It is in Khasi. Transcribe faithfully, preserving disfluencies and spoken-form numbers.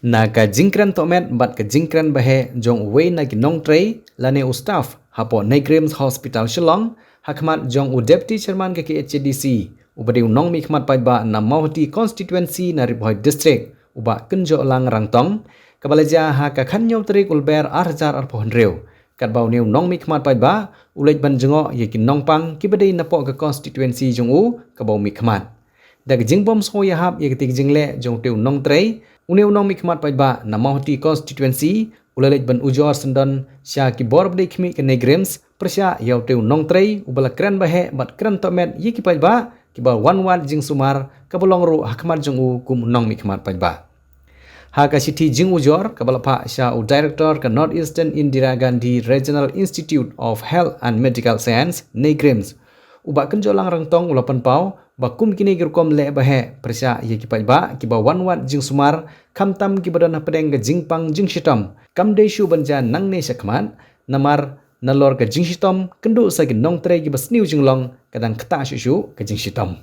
Na ka jingkren tohmet bad ka jingkren baheh jong uwei na ki nongtrei lane u staff hapoh NEIGRIHMS Hospital Shillong, ha khmat jong u Deputy Chairman ka KHADC, uba dei u nongmihkhmat paidbah na Mawhati Constituency na Ri Bhoi District, u Bah Kynjohlang Rangtong, kaba la jia ha ka khathynñiew tarik u Lber ar hajar arphew hynriew, katba une u nongmihkhmat paidbah u leit ban jngoh ïa ki nongpang kiba dei napoh ka constituency jong u kaba u mihkhmat. Da ka jingbym sngewïahap ïa katei ka jingleh jong utei u nongtrei, une u nongmihkhmat paidbah na Mawhati Constituency u la leit ban ujor syndon sha ki bor ba dei khmih ka NEIGRIHMS pyrshah ïa utei u nongtrei uba la kren baheh bad kren tohmet ïa ki paidbah kiba wan wad jingsumar, kaba long ruh ha khmat jong u kum u nongmihkhmat paidbah. Ha ka shithi jingujor kaba la phah sha u Director ka North Eastern Indira Gandhi Regional Institute of Health and Medical Science, NEIGRIHMS, u Bah Kynjohlang Rangtong u la pynpaw ba kum kine ki rukom leh baheh pyrshah ïa ki paidbah kiba wan wad jingsumar, khamtam kiba don hapdeng ka jingpang jingshitom, kam dei shuh ban jia nangne sha khmat, namar nalor ka jingshitom kynduh sa ki nongtrei kiba sniew jinglong, ka dang ktah shuh shuh ka jingshitom.